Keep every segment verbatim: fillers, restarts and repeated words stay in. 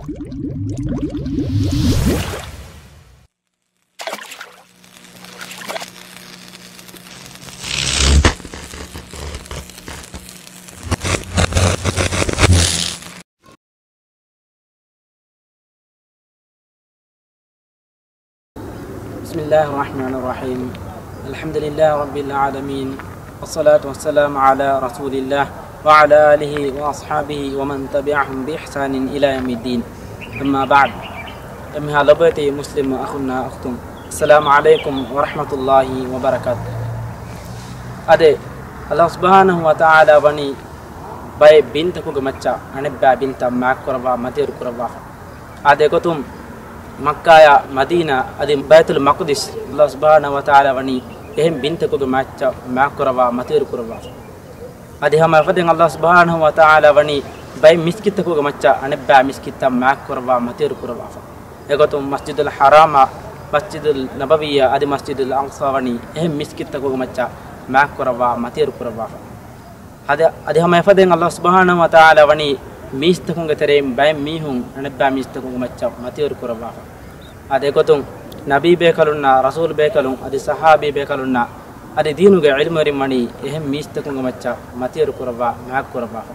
بسم الله الرحمن الرحيم. الحمد لله رب العالمين. والصلاة والسلام على رسول الله وعلى آله وأصحابه ومن تبعهم بإحسان إلى يوم الدين. أما بعد. އެންމެހާ ލޮބުވެތި މުސްލިމް އަޚުންނާ އުޚްތުން. السلام عليكم ورحمة الله وبركاته. އާދެ، ﷲ ސުބްޙާނަހޫ ވަތަޢާލާ ވަނީ ބައެއް ބިންތަކުގެ މައްޗަށް އަނެއްބައި ބިންތައް މާތްކުރައްވާ މަތިވެރި ކުރައްވާފަ. އާދެ، އެގޮތުން މައްކާޔާ މަދީނާ އަދި ބައިތުލް މަޤްދިސް ﷲ ސުބްޙާނަހޫ ވަތަޢާލާ ވަނީ އެހެން ބިންތަކުގެ މައްޗަށް މާތްކުރައްވާ މަތިވެރި ކުރައްވާފަ. އަދި ހަމަ އެފަދައިން ﷲ ސުބްޙާނަހޫ ވަތަޢާލާ ވަނީ ބައެއް މިސްކިތްތަކުގެ މައްޗަށް އަނެއްބައި މިސްކިތްތައް މާތްކުރައްވާ މަތިވެރި ކުރައްވާފަ. އެގޮތުން މަސްޖިދުލް ޙަރާމާ، މަސްޖިދުލް ނަބަވިއްޔާ އަދި މަސްޖިދުލް އަޤްޞާ ވަނީ އެހެން މިސްކިތްތަކުގެ މައްޗަށް މާތްކުރައްވާ މަތިވެރި ކުރައްވާފަ. އަދި، އަދި ހަމަ އެފަދައިން ﷲ ސުބްޙާނަހޫ ވަތަޢާލާ ވަނީ މީސްތަކުންގެ ތެރެއިން ބައެއް މީހުން އަނެއްބައި މީސްތަކުގެ މައްޗަށް މަތިވެރި ކުރައްވާފަ. އާދެ، އެގޮތުން ނަބީ ބޭކަލުންނާ، ރަސޫލު ބޭކަލުން އަދި ޞަޙާބީ ބޭކަލުންނާ އަދި ދީނުގެ ޢިލްމުވެރިން ވަނީ އެހެން މީސްތަކުންގެ މައްޗަށް މަތިވެރި ކުރައްވާ މާތްކުރައްވާފަ.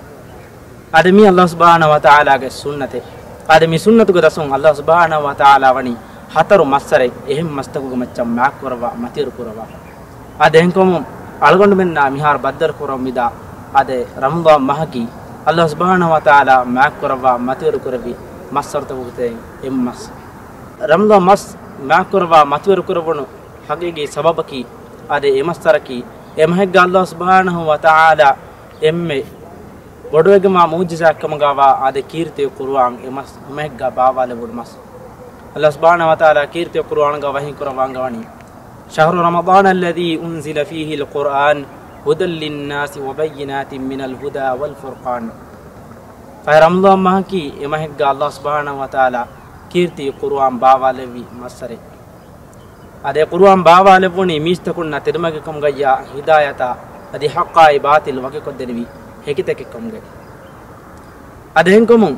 އާދެ، މީ ﷲ ސުބްޙާނަހޫ ވަތަޢާލާގެ ސުންނަތެއް. އާދެ، މި ސުންނަތުގެ ދަސުން ﷲ ސުބްޙާނަހޫ ވަތަޢާލާ ވަނީ ހަތަރު މައްސަރެއް އެހެން މަސްތަކުގެ މައްޗަށް މާތްކުރައްވާ މަތިވެރި ކުރައްވާފަ. އާދެ، އެހެންކަމުން އަޅުގަނޑުމެންނާ މިހާރު ބައްދަލު ކުރަމުން މިދާ، އާދެ، ރަމަޟާން މަހަކީ ﷲ ސުބްޙާނަހޫ ވަތަޢާލާ މާތްކުރައްވާ މަތިވެރި ކުރެއްވި މައްސަރުތަކުގެ ތެރެއިން އެއް މަސް. ރަމަޟާން މަސް މާތްކުރައްވާ މަތިވެރި ކުރެވުނު ޙަޤީޤީ ސަބަބަކީ، އާދެ، އެ މައްސަރަކީ އެ މަހެއްގަ ﷲ ސުބްޙާނަހޫ ވަތަޢާލާ އެންމެ ބޮޑުވެގެންވާ މުޢުޖިޒާތްކަމުގަވާ، އާދެ، ކީރިތި ޤުރުއާން އެ މަސް، އެ މަހެއްގަ ބާވާލެވުނު މަސް. ﷲ ސުބްޙާނަހޫ ވަތަޢާލާ ކީރިތި ޤުރުއާންގަ ވަޙީކުރައްވާ އަންގަވަނީ، شهر رمضان الذي أنزل فيه القرآن هدى للناس وبينات من الهدى والفرقان. ފަހެ ރަމަޟާން މަހަކީ އެ މަހެއްގަ ﷲ ސުބްޙާނަހޫ ވަތަޢާލާ ކީރިތި ޤުރުއާން ބާވާލެއްވި މައްސަރެއް. އާދެ، ޤުރުއާން ބާވާލެއްވުނީ މީސްތަކުންނަށް ތެދުމަގެއްކަމުގައްޔާ ހިދާޔަތާ އަދި ޙައްޤާއި ބާޠިލް ވަކިކޮށްދެނިވި ހެކިތަކެއްކަމުގައި. އާދެ، އެހެންކަމުން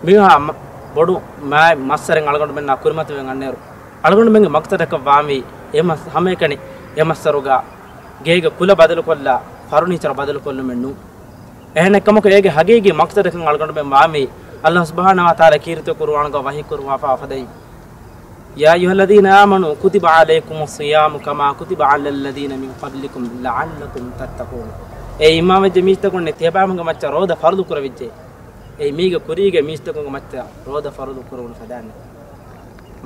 މިހާ މަ-، ބޮޑު މާތް މައްސަރެއް އަޅުގަނޑުމެންނާ ކުރިމަތިވެގެން އަންނައިރު، އަޅުގަނޑުމެންގެ މަޤްޞަދަކަށް ވާންވީ އެ މަސް ހަމައެކަނި އެ މައްސަރުގަ ގޭގެ ކުލަ ބަދަލުކޮށްލާ، ފަރުނީޗަރު ބަދަލުކޮށްލުމެއް ނޫން. އެހެނެއްކަމަކު އޭގެ ޙަޤީޤީ މަޤްޞަދަކަށް އަޅުގަނޑުމެން ވާންވީ، ﷲ ސުބްޙާނަހޫ ވަތަޢާލާ ކީރިތި ޤުރުއާންގަ ވަޙީކުރައްވާފާ ފަދައިން، يا أيها الذين آمنوا كتب عليكم الصيام كما كتب على الذين من قبلكم لعلكم تتقون. އޭ އީމާންވެއްޖެ މީސްތަކުންނޭ، ތިޔަބައިމީހުންގެ މައްޗަށް ރޯދަ ފަރުޟު ކުރެވިއްޖެ، އެއީ މީގެ ކުރީގެ މީސްތަކުންގެ މައްޗަށް ރޯދަ ފަރުޟު ކުރެވުނު ފަދައިން.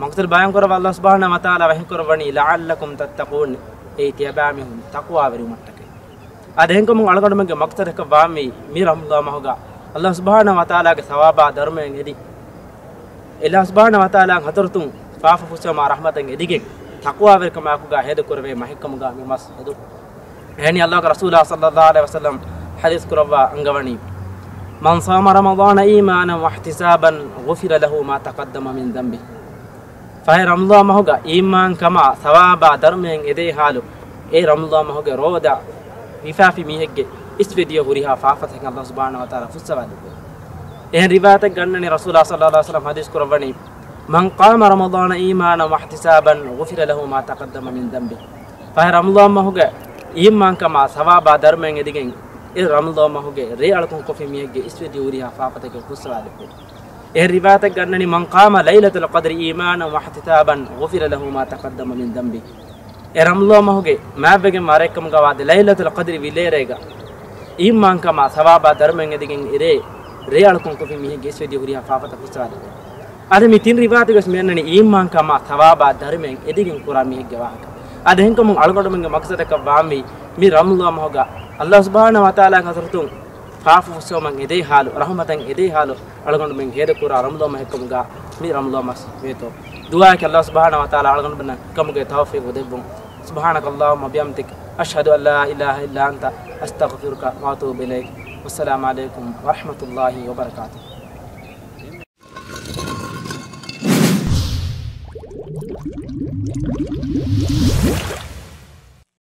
މަޤްޞަދު ބަޔާންކުރައްވާ ﷲ ސުބްޙާނަހޫ ވަތަޢާލާ ވަޙީކުރައްވަނީ لعلكم تتقون، އެއީ ތިޔަބައިމީހުން ތަޤްވާވެރިވުމަށްޓަކައި. އާދެ، އެހެންކަމުން އަޅުގަނޑުމެންގެ މަޤްޞަދަކަށް ވާންވީ މި ރަމަޟާން މަހުގަ ﷲ ސުބްޙާނަހޫ ވަތަޢާލާގެ ޘަވާބާ ދަރުމައެއް އެދި، ﷲ ސުބްޙާނަހޫ ވަތަޢާލާ ޙަޟްރަތުން ފާފަ ފުއްސެވުމާ ރަޙްމަތެއް އެދިގެން، ތަޤްވާވެރިކަމާއެކުގަ ހޭދަކުރެވޭ މަހެއްކަމުގަ މި މަސް ހެދުން. އެހެނީ ﷲގެ ރަސޫލާ ޞައްލައްލާހު ޢަލައިހި ވަސައްލަމް ޙަދީޘް ކުރައްވާ އަންގަވަނީ، من صام رمضان إيمانا واحتسابا غفر له ما تقدم من ذنبه. ފަހެ ރަމަޟާން މަހުގަ އީމާންކަމާ ޘަވާބާ ދަރުމައެއް އެދޭ ޙާލު، އެ ރަމަޟާން މަހުގެ ރޯދަ ވިފާފި މީހެއްގެ އިސްވެދިޔަ ހުރިހާ ފާފަތަކެއް ﷲ ސުބްޙާނަހޫ ވަތަޢާލާ ފުއްސަވާލެއްވޭ. އެހެން ރިވާޔަތެއް ގަންނަނީ ރަސޫލާ ޞައްލައްލާހު ޢަލައިހި ވަސައްލަމް ޙަދީޘް ކުރައްވަނީ، من قام رمضان إيمانا واحتسابا غفر له ما تقدم من ذنبه. ފަހެ ރަމަޟާން މަހުގެ އީމާންކަމާ ޘަވާބާ ދަރުމައެއް އެދިގެން، އެ ރަމަޟާން މަހުގެ ރޭ އަޅުކަން ކޮށްފި މީހެއްގެ އިސްވެދިޔަ ހުރިހާ ފާފަތަކެއް ފުއްސަވާލެއްވޭ. އެހެން ރިވާޔަތެއް ގަންނަނީ، من قام ليلة القدر إيمانا واحتسابا غفر له ما تقدم من ذنبه. އެ ރަމަޟާން މަހުގެ މާތްވެގެންވާ ރެއެއްކަމުގަވާ ދެ ލައިލަތުލް ޤަދްރި ވިލޭރޭގަ އީމާންކަމާ ޘަވާބާ ދަރުމައެއް އެދިގެން އެ ރޭ، ރޭ އަޅުކަން ކޮށްފި މީހެއްގެ އިސްވެދިޔަ ހުރިހާ ފާފަތައް ފުއްސަވާލެއްވޭ. އަދި މި ތިން ރިވާޔަތުގަސް މި އަންނަނީ އީމާންކަމާ ޘަވާބާ ދަރުމައެއް އެދިގެން ކުރާ މީހެއްގެ ވާހަކަ. އަދި އެހެންކަމުން އަޅުގަނޑުމެންގެ މަޤްޞަދަކަށް ވާންވީ މި ރަމަޟާން މަހުގަ ﷲ ސުބްޙާނަހޫ ވަތަޢާލާގެ ޙަޟްރަތުން ފާފަ ފުއްސެވުމަށް އެދޭ ޙާލު، ރަޙުމަތަށް އެދޭ ޙާލު، އަޅުގަނޑުމެން ހޭދަކުރާ ރަމަޟާން މަހެއްކަމުގަ މި ރަމަޟާން މަސް ވޭތޯ. ދުޢާއަކީ ﷲ ސުބްޙާނަހޫ ވަތަޢާލާ އަޅުގަނޑުމެންނަށް ކަމުގެ ތައުފީޤު ދެއްވުން. سبحانك اللهم وبحمدك، أشهد أن لا إله إلا أنت، أستغفرك وأتوب إليك. والسلام عليكم ورحمة الله وبركاته.